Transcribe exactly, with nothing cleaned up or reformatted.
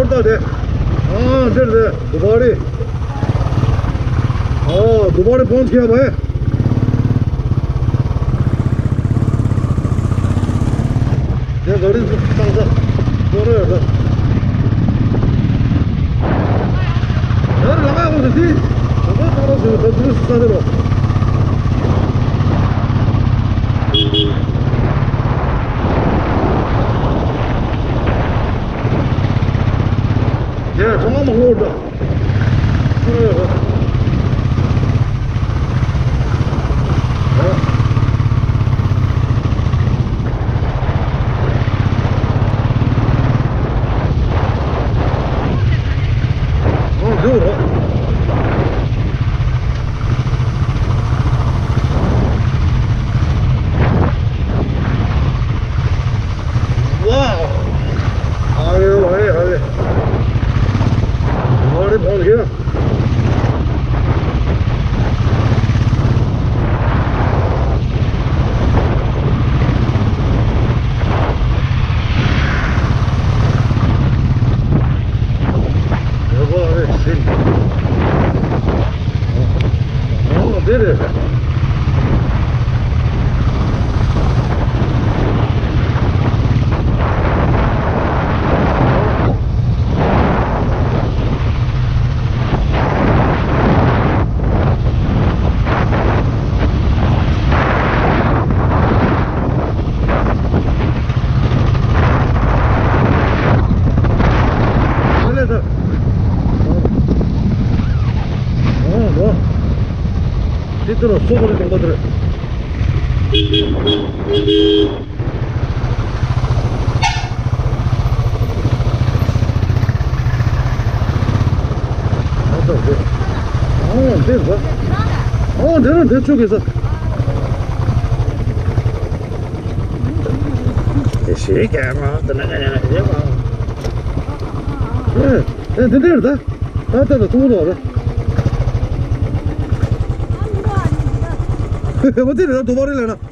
ཧོར་ད་དེ། ཨ་འདིར་དེ་དུ་བ་རི། ཨ་དུ་བ་རི་བོན་ཁྱེད་བས། དེ་ག་རི་བཏང་ས་ཀོ་རེ་ཡོད་ས། ཡར་ལ་ང་ཡོང་ཟེར་སི། དུ་བ་བཏང་རོགས་ཟེར་ད་དུ་ས་དེ་རོ། ཡ་ཚང་མ་ཧོར་ད། Wow! Allez, allez, allez. Allez, bon, viens. Allez, allez, c'est ཨོ་འདི་རེད། ཨ་ལས་ད། ཨོ་ལོ། དེ་ལྟར་སོ་པ་རེ་དང་པ་དེར། ཨོ་འདི་རུ་འདི་ཆུ་གི་ས། དེ་ཤེས་ཀྱང་མ་དེ་ན་ཀ་ཡང་ཡོད་པ། ཨེ་ཨེ་འདི་འདྲ་རེད་ད། ད་ལྟ་ལ་ཐུང་རོགས་རེད། ཨོ་དེ་རེད་ད་དུ་བ་རི་ལ་ན།